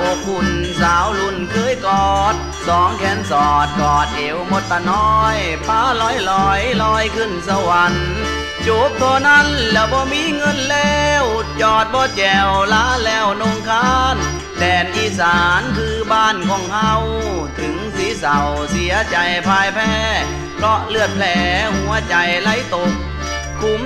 ອົບອຸ່ນສາວລຸ້ນເຄີຍກອດ ສອງແຂນສອດກອດເອວມົດຕານ້ອຍ ພາລອຍໆ ລອຍຂຶ້ນສະຫວັນ ຈູບເທົ່ານັ້ນແລ້ວບໍ່ມີເງິນແລ້ວ ຈອດບໍ່ແຈ່ວລາແລ້ວນົງຄານ ແດນອີສານຄືບ້ານຂອງເຮົາ ເຖິງຊິເສົ້າເສຍໃຈພ່າຍແພ້ ເພາະເລືອດແຜຫົວໃຈໄຫຼຕົກ ຂຸມ